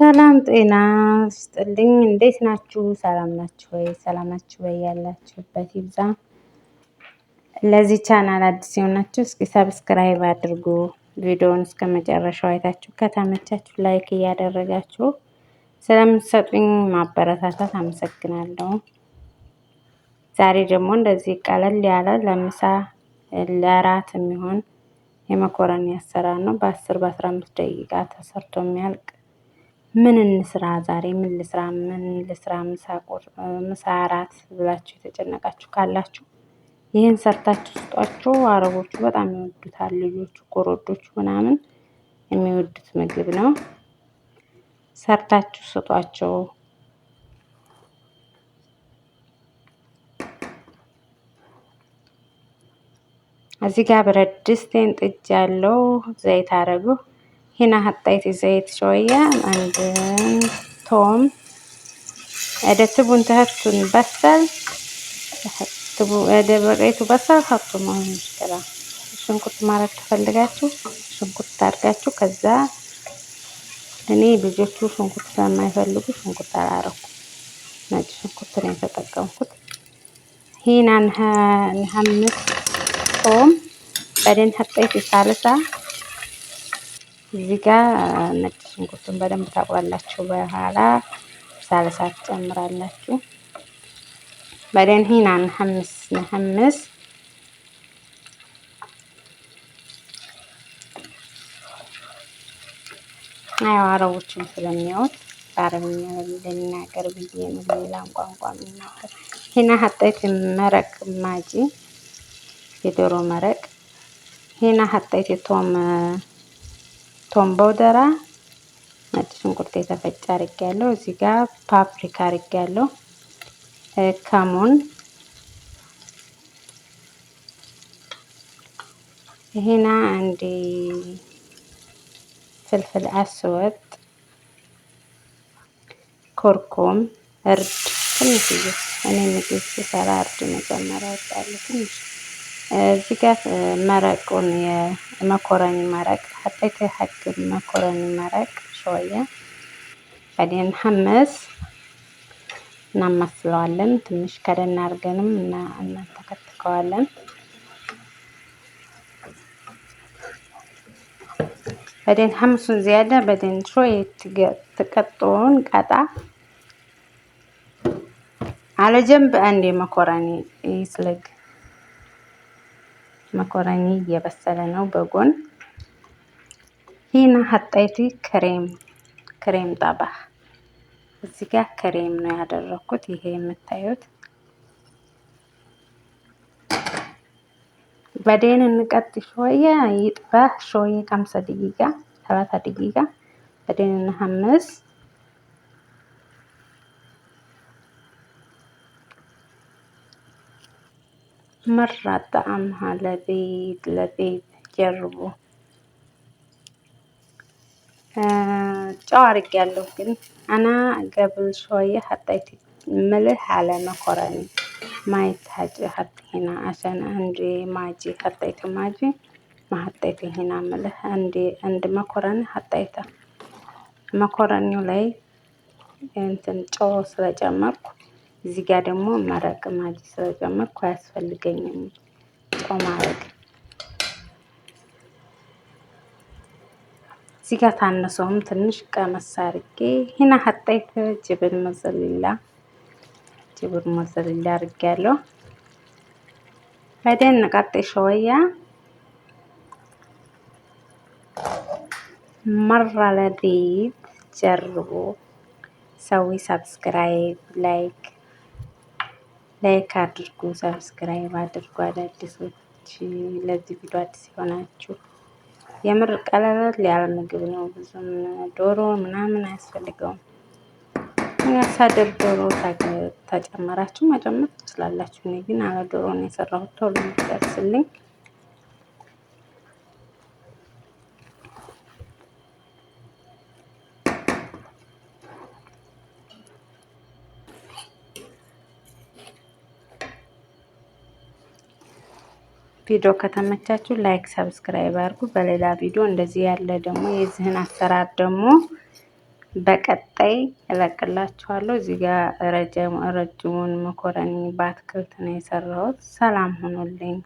ሰላም ጤና ይስጥልኝ። እንዴት ናችሁ? ሰላም ናችሁ ወይ? ሰላም ናችሁ ወይ? ያላችሁበት ይብዛ። ለዚህ ቻናል አዲስ የሆናችሁ እስኪ subscribe አድርጉ። ቪዲዮውን እስከ መጨረሻው አይታችሁ ከተመቻችሁ like እያደረጋችሁ ስለምትሰጡኝ ማበረታታት አመሰግናለሁ። ዛሬ ደግሞ እንደዚህ ቀለል ያለ ለምሳ ለራት የሚሆን የመኮረኒ አሰራር ነው። በ10 በ15 ደቂቃ ተሰርቶ የሚያልቅ። ምን እንስራ ዛሬ፣ ምን ልስራ፣ ምን ልስራ ምሳ እራት ብላችሁ የተጨነቃችሁ ካላችሁ ይህን ሰርታችሁ ስጧቸው። አረቦቹ በጣም ይወዱታል። ልጆቹ ኮረዶቹ ምናምን የሚወዱት ምግብ ነው። ሰርታችሁ ስጧቸው። እዚህ ጋር ብረት ድስቴን ጥጃለሁ። ዘይት አረጉ هنا حطيت زيت شوية عند توم. إذا تبون تحطون بصل تبو، إذا بغيتوا بصل حطوا، ما هو مشكلة። ሽንኩርት ማድረግ ከፈለጋችሁ ሽንኩርት አድርጋችሁ፣ ከዛ እኔ ልጆቹ ሽንኩርት ስለማይፈልጉ ሽንኩርት አላረኩም። ነጭ ሽንኩርት ነው የተጠቀምኩት። هنا نحمس ثوم، بعدين حطيت صلصة። እዚህ ጋር ነጭ ሽንኩርቱን በደንብ ታቁላላችሁ። በኋላ ሳልሳ ትጨምራላችሁ። بعدين هنا نحمس نحمس። ያው አረቦችም ስለሚያዩት በአረብኛ ልናገር ብዬ ነው፣ ሌላም ቋንቋ የሚናገር። هنا حطيت مرق ማጂ፣ የዶሮ መረቅ። هنا حطيت توم بودرة፣ ነጭ ሽንኩርት የተፈጨ አድርጌያለሁ። እዚህ ጋር ፓፕሪካ አድርጌያለሁ። ከሙን፣ هنا عندي فلفل أسود، كركم، እርድ ትንሽዬ። እኔ ምግብ ስሰራ እርድ መጨመር እወዳለሁ ትንሽ። እዚህ ጋር መረቁን የመኮረኒ መረቅ حطيت حق مكروني مرق شوية، بعدين نحمس እናማስለዋለን። ትንሽ ከደን አድርገንም እና እናንተከትከዋለን። بعدين حمصوا زيادة، بعدين شوية تقطعون قطع على جنب عندي مكروني يسلق። መኮረኒ እየበሰለ ነው በጎን። هنا حطيت كريم، كريم طبخ። እዚህ ጋር ክሬም ነው ያደረኩት። ይሄ የምታዩት። بعدين نغطي شوية، يطبخ شوية، 5 دقيقة، 3 دقيقة، بعدين نحمس። مرة طعمها لذيذ لذيذ، جربوا። ጨው አድርጌያለሁ ግን أنا قبل شوية حطيت ملح على مكروني، ما يحتاج أحط هنا عشان عندي ماجي، حطيت ماجي، ما حطيت هنا ملح። عندي عند مكروني حطيته። መኮረኒው ላይ እንትን ጨው ስለጨመርኩ እዚህ ጋር ደግሞ መረቅ ማጂ ስለጨመርኩ አያስፈልገኝም ጨው ማድረግ። እዚህ ጋር ታነሰውም ትንሽ ቀመስ አድርጌ هنا حطيت جبن موزاريلا، جبن موزاريلا አድርጌያለሁ። بعدين نغطي شوية። مرة لذيذ، جربوا። سوي subscribe، like like አድርጉ፣ subscribe አድርጉ። አዳዲሶች ለዚህ ቪዲዮ አዲስ የሆናችሁ፣ የምር ቀለል ያለ ምግብ ነው። ብዙም ዶሮ ምናምን አያስፈልገውም። ያሳደር ዶሮ ተጨመራችሁ መጨመር ትችላላችሁ። እኔ ግን አለ ዶሮ ነው የሰራሁት ቶሎ እንዲደርስልኝ። ቪዲዮ ከተመቻችሁ like፣ subscribe አድርጉ። በሌላ ቪዲዮ እንደዚህ ያለ ደግሞ የዚህን አሰራር ደግሞ በቀጣይ እለቅላችኋለሁ። እዚህ ጋር ረጅሙን መኮረኒ በአትክልት ነው የሰራሁት። ሰላም ሁኑልኝ።